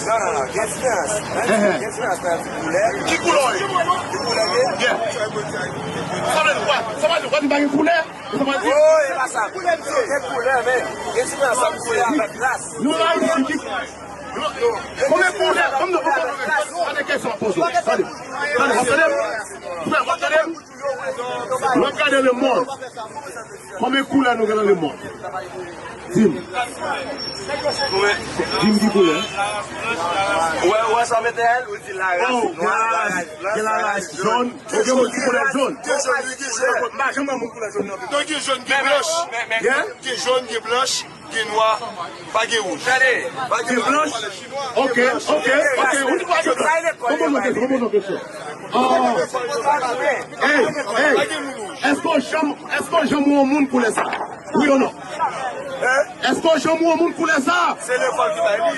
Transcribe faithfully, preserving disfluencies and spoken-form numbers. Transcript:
Non, non, non, gen diferans. Gen diferans nan koulè. Ki koulè w ye? Ki koulè l ye? Yeah. Sa vle di, sa vle di, w ap di pa gen koulè? Sa vle di, oh, e pa sa. Gen koulè, men gen diferans ant koulè avèk ras. Nou la isi, ki, konbyen koulè? Konbyen koulè? Tande kesyon m ap poze w. Tande. Tande, w ap tande m? Frè, w ap tande m? W ap gade lemonn. Konbyen koulè nou gen nan lemonn? Di m. Di m ki koulè. Ou wè, ou wè sa w mete a l, ou di laras nwa, laras blanch, gen laras jòn. Ou gen moun ki koulè jòn. Gen jòn, wi, gen jòn. M pa janm wè moun koulè jòn nan vi m. Donk, gen jòn, gen blanch. Yeah? Gen jòn, gen blanch. Gen nwa, pa gen wouj. Pa gen blanch. Ok, ok, ok. Ou di pa gen blanch. Mwen poze yon kesyon, mwen poze yon kesyon. Ah. Hey, hey. Èske w janm, èske w janm wè yon moun koulè sa? Wi ou non? Èske w janm wè yon moun koulè sa? Se lekòl ki bay li.